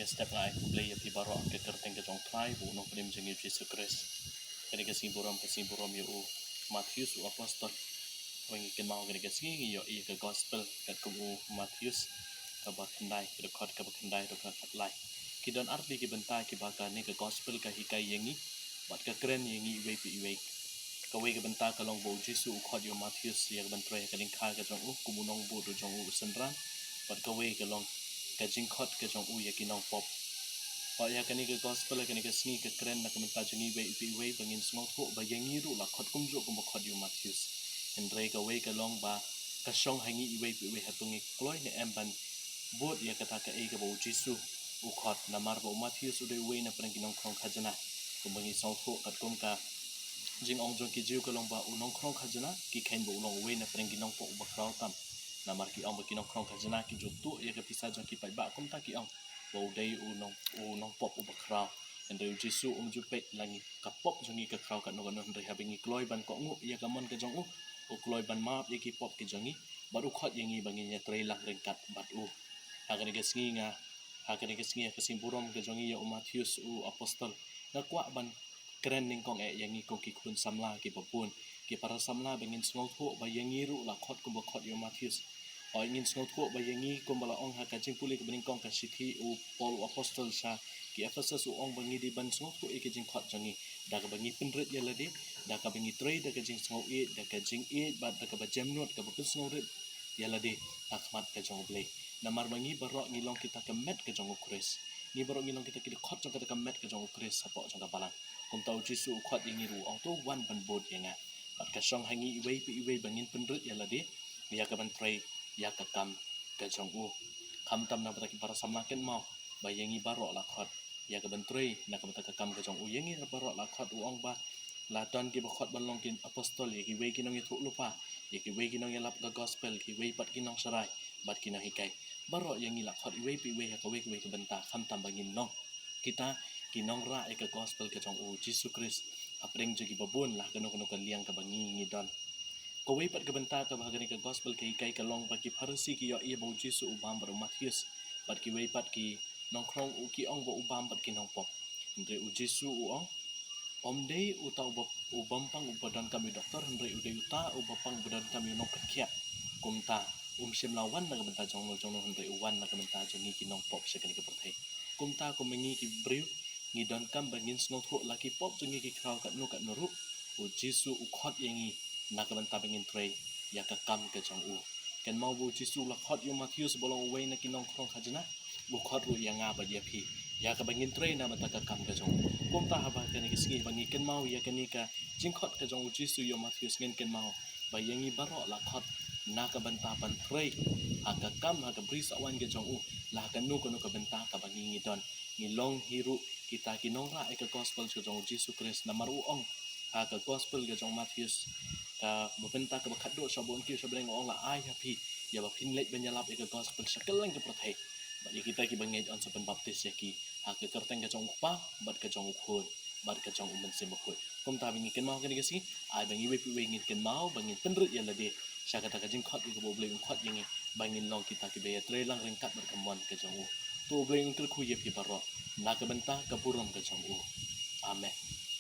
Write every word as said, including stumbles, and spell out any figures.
Step nga ai khublei ïa phi baroh ha ka kyrteng ka jong U Trai bad U Nongpynim jong ngi U Jisu Khrist. Kane ka sngi burom, ka sngi burom ïa u Mathaios u apostol. Ba ngi kynmaw kane ka sngi ngi ïohi ïa ka gospel katkum u Mathaios, kaba khyndai, ka dkhot kaba khyndai, dkhot khatlai. Ki don artylli ki bynta kiba kane ka gospel ka hikai ïa ngi bad ka kren ïa ngi iwei pa iwei. Kawei ka bynta ka long ba U Jisu u khot ïa u Mathaios ïa ka ban trei ha ka jingkhot ka jong u kum u nongbud u jong u synran, bad kawei ka long ka jingkhot ka jong u ïa ki nongpop. Bad ïa kane ka gospel, kane ka sngi ka kren na ka bynta jong ngi iwei pa iwei ba ngin sngewthuh ba ïa ngi ruh la khot kumjuh kumba khot ïa u Mathaios. Hynrei kawei ka long ba ka shong ha ngi iwei pa iwei hato ngi kloi ne em ban bud ïa kata kaei kaba U Jisu u khot, namar ba u Mathaios u dei uwei na pdeng ki nongkhrong khajna. Kumba ngi sngewthuh katkum ka jingong jong ki Jiw ka long ba u nongkhrong khajna, ki kheiñ ba u long uwei na pdeng ki nongpop uba khraw tam. Namar ki ong ba ki nongkhrong khajna ki ju tuh ïa ka pisa jong ki paidbah, kumta ki ong ba u dei u nong, u nongpop uba khraw. Hynrei U Jisu um ju peit la ngi ka pop jong ngi ka khraw katno katno, hynrei haba ngi kloi ban kohnguh ïa ka mon ka jong u, u kloi ban map ïa ki pop ki jong ngi, bad u khot ïa ngi ba ngin ïatrei lang ryngkat bad u. Ha kane ka sngi nga, ha kane ka sngi, ha ka sngi burom ka jong ngi ïa u Mathaios u apostol, nga kwah ban kren nyngkong eh ïa ngi kum ki khun samla kiba bun, ki para samla, ba ngin sngewthuh ba ïa ngi ruh la khot kumba khot ïa u Mathaios. Hooid, ngin sngewthuh ba ïa ngi, kumba la ong ha ka jingpule kaba nyngkong ka shithi u Paul u apostol sha ki Ephesus, u ong ba ngi dei ban sngewthuh ïa ka jingkhot jong ngi da kaba ngi pynrit ïa lade, da kaba ngi trei da ka jingsngewieit, da ka jingïeit bad da kaba jemnud, kaba pynsngewrit ïa lade ha khmat ka jong U Blei. Namar ba ngi baroh ngi long kita ka met ka jong U Khrist. Ngi baroh ngi long kita ki dkhot jong kata ka met ka jong U Khrist hapoh jong ka balang. Kumta U Jisu u khot ïa ngi ruh, u ong to wan ban bud ïa nga. Bad ka shong ha ngi iwei pa iwei ba ngin pynrit ïa lade ïa ka ban trei ïa ka kam ka jong u. Khamtam na bynta ki para samla, kynmaw ba ïa ngi baroh la khot ïa ka ban trei na ka bynta ka kam ka jong u. Ïa ngi baroh la khot, u ong ba la don kiba khot ban long ki apostol, ïa kiwei ki nongïathuhlypa, ïa kiwei ki nongïalap ka gospel, kiwei pat ki nongsharai bad ki nonghikai. Baroh ïa ngi la khot iwei pa iwei ha kawei kawei ka bynta, khamtam ba ngin long kita ki nongrah ïa ka gospel ka jong U Jisu Khrist hapdeng jong kiba bun la ha kano kano ka liang kaba ngi ngi don. Kawei pat ka bynta kaba ha kane ka gospel ka hikai ka long ba ki Pharisi ki ïohi ba U Jisu u bam bad u Mathaios, bad kiwei pat ki nongkhrong u ki ong ba u bam bad ki nongpop. Hynrei U Jisu u ong, um dei uta uba, u bym pang uba donkam ïa u doktor, hynrei u dei uta uba pang uba donkam ïa u nongpynkhiah. Kumta um shym la wan na ka bynta jongno jongno, hynrei u wan na ka bynta jong ngi ki nongpop sha kane ka pyrthei. Kumta kumba ngi ki briew ngi donkam ba ngin sngewthuh la ki pop jong ngi ki khraw katno katno ruh, U Jisu u khot ïa ngi na ka bynta ba ngin trei ïa ka kam ka jong u. Kynmaw ba U Jisu u la khot ïa u Mathaios ba long uwei na ki nongkhrong khajna, u khot ruh ïa nga bad ïa phi ïa kaba ngin trei na bynta ka kam ka jong u. Kumta haba kane ka sngi ba ngi kynmaw ïa kane ka jingkhot ka jong U Jisu ïa u Mathaios, ngin kynmaw ba ïa ngi baroh la khot na ka bynta ban trei ha ka kam, ha ka bri sawan ka jong u, la ha kano kano ka bynta kaba ngi ngi don. Ngi long hi ruh kita ki nongrah ïa ka gospel ka jong U Jisu Khrist, namar u ong ha ka gospel ka jong u Mathaios, kaba bynta kaba khatduh, sha ba un kiew sha bneng, u ong, la ai ha phi ïa ba phin leit ban ïalap ïa ka gospel sha kylleng ka pyrthei. Bad ïa kita kiba ngeit yn sa pynbaptis ïa ki ha ka kyrteng ka jong U Kpa bad ka jong U Khun bad ka jong U Mynsiem Bakhuid. Kumta ba ngi kynmaw kane ka sngi, ai ba ngi iwei pa iwei ngin kynmaw ba ngin pynrit ïa lade sha kata ka jingkhot ïa kaba U Blei un khot ïa ngi, ba ngin long kita kiba ïatrei lang ryngkat bad ka mon ka jong u. To U Blei un kyrkhu ïa phi baroh na ka bynta ka burom ka jong u. Amen.